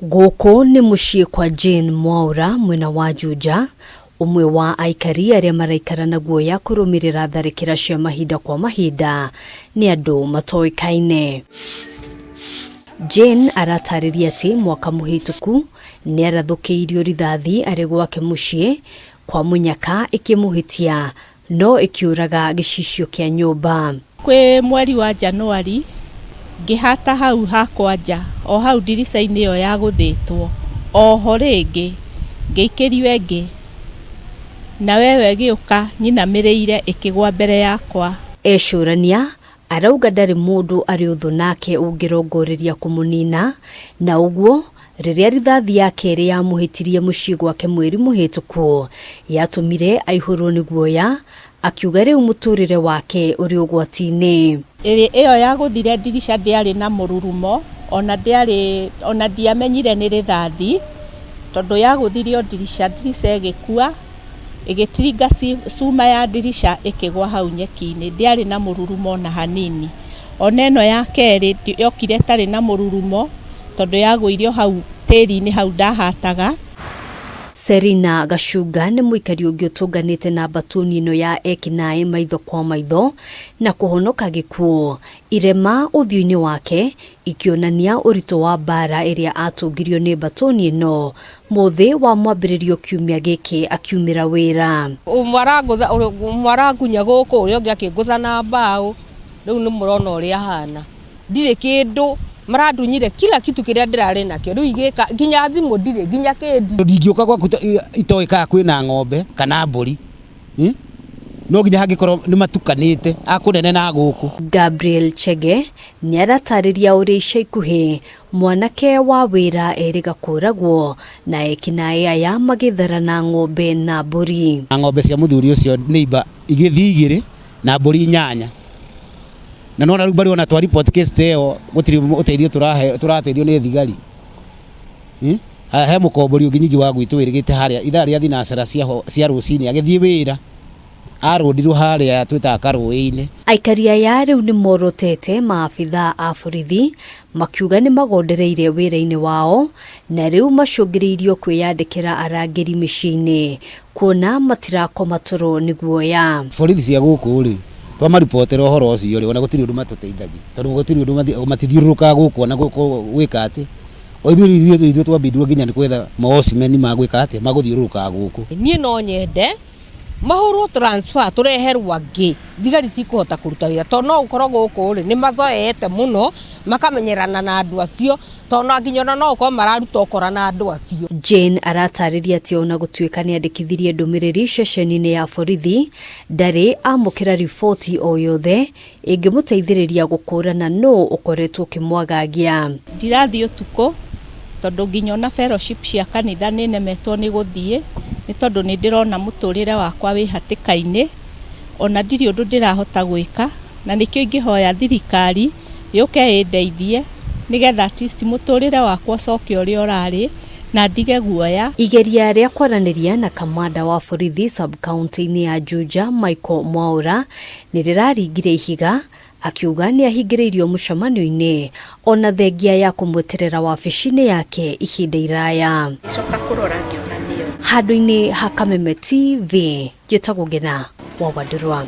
Gũkũ nĩ mũciĩ kwa Jane Mwaũra mwena wa Juja, ũmwe wa aikari arĩa maraikara na guoya kũrũmĩrĩra tharĩkĩra cia mahinda kwa mahinda nĩ andũ matoĩkaine. Jane aratarĩria atĩ mwaka mũhĩtũku nĩ arathũkĩirio rithathi arĩ gwake mũciĩ kwa mũnyaka ĩkĩmũhĩtia no ĩkĩũraga gĩcicio kĩa nyũmba. Kwĩ mweri wa Januari, ngĩhata hau hakwa nja, o hau ndirica-inĩ ĩyo yagũthĩtwo, o ho rĩngĩ, ngĩikĩrio ĩngĩ, nayo ĩyo ĩgĩũka nyinamĩrĩire ĩkĩgwa mbere yakwa. Ecũrania arauga ndarĩ mũndũ arĩ ũthũ nake ũngĩrongoreria kũmũnina, na ũguo rĩrĩa rithathi ya kerĩ yamũhĩtirie mũciĩ gwake mweri mũhĩtũku yatũmire aihũrwo nĩ guoya, akiuga rĩu mũtũrĩre wake ũrĩ ũgwati-inĩ. Ĩrĩ ĩyo yagũthire ndirica ndĩarĩ na mũrurumo, ona ndĩarĩ, ona ndiamenyire nĩ rĩthathi, tondũ yagũthire o ndirica, ndirica ĩgĩkua, ĩgĩtiringa cuma ya ndirica ĩkĩgwa hau nyeki-inĩ, ndĩarĩ na mũrurumo ona hanini. Ona ĩno ya kerĩ yokire ĩtarĩ na mũrurumo, tondũ yagũire o hau tĩri-inĩ hau ndahataga. Serina Gacunga nĩ mũikari ũngĩ ũtũnganĩte na mbatuni ĩno ya ekinaĩ maitho kwa maitho na kũhonoka gĩkuũ, irema ũthiũ-inĩ wake ikĩonania ũritũ wa mbara ĩrĩa atũngirio nĩ mbatuni ĩno mũthĩ wa mwambĩrĩrio kiumia gĩkĩ akiumĩra wĩra. Ũmwe arangũtha, ũmwe arangunya gũkũ, ũrĩa ũngĩ akĩngũtha na mbaũ, rĩu nĩ mũrona ũrĩa hana. Ndirĩ kĩndũ, marandunyire kila kitu kĩrĩa ndĩrarĩ nakĩo, rĩu igĩka, nginya thimũ ndirĩ, nginya kĩ ndirĩ. Ndingĩũka gwaku itoĩ kana kwĩna ng'ombe kana mbũri, no nginya hangĩkorwo nĩ matukanĩte a kũnene na a gũkũ. Gabriel Chege nĩaratarĩria ũrĩa ica ikuhĩ mwanake wa wĩra erĩga kũragwo na ekinaĩ aya magĩtharana ng'ombe na mbũri. Na ng'ombe cia mũthuri ũcio neighbor igĩthiĩ igĩrĩ na mbũri inyanya. Na nĩwona rĩu mbarĩ ona twa report case ta ĩyo gũtirĩ ũteithio tũrateithio nĩ thigari. He mũkombori ũngĩ ningĩ wa gwitũ wĩrĩgĩte harĩa ithaa rĩa thinacara cia rũcinĩ agĩthiĩ wĩra arũndirwo harĩa twĩtaga karũĩ-inĩ. Aikari aya rĩu nĩ morotete maabithaa a borithi makiuga nĩ magondereire wĩra-inĩ wao na rĩu macũngĩrĩirio kwĩyandĩkĩra arangĩri mĩciĩ-inĩ kuona matirakoma toro nĩ guoya. Borithi cia gũkũ rĩ, twamaribotera ũhoro ũcio rĩ, ona gũtirĩ ũndũ matũteithagia tondũ gũtirĩ ũndũ matithiũrũrũkaga gũkũ ona gwĩka atĩ. O ithuĩ ithuĩ ithuĩ twambindirwo nginya nĩ gwetha ma-watchman ma gwĩka atĩa, ma gũthiũrũrũkaga gũkũ. Niĩ no nyende mahũrwo transfer tũreherwo angĩ thigari cikũhota kũruta wĩra tondũ no ũkorwo gũkũ rĩ nĩ mazoeete mũno makamenyerana na andũ acio tondũ na nginya ona no ũkorwo mararuta ũkora na andũ acio. Jane aratarĩria atĩ ona gũtuĩka nĩandĩkithirie ndũmĩrĩri ceceni-inĩ ya borithi, ndarĩ amũkĩra riboti o yothe ĩngĩmũteithĩrĩria gũkũrana nũ ũkoretwo ũkĩmwagagia. Ndirathiĩ ũtukũ tondũ nginya ona fellowship cia kanitha nĩ nemetwo nĩ gũthiĩ nĩ tondũ nĩ ndĩrona mũtũrĩre wakwa wĩ hatĩka-inĩ, ona ndirĩ ũndũ ndĩrahota gwĩka, na nĩkĩo ingĩhoya thirikari yũke ĩndeithie nĩgetha at least mũtũrĩre wakwa ũcoke ũrĩa ũrarĩ na ndige guoya. Igeria rĩa kwaranĩria na kamanda wa borithi sub-county-inĩ ya Juja Michael Mwaura nĩ rĩraringire ihiga akiuga nĩ ahingĩrĩirio mũcemanio-inĩ ona thengia ya kũmweterera wabici-inĩ yake ihinda iraya. Ngĩcoka kũrora ngĩona nĩyo. Handũ-inĩ ha Kameme TV, njĩtagwo Ngena wa Wandũrwa.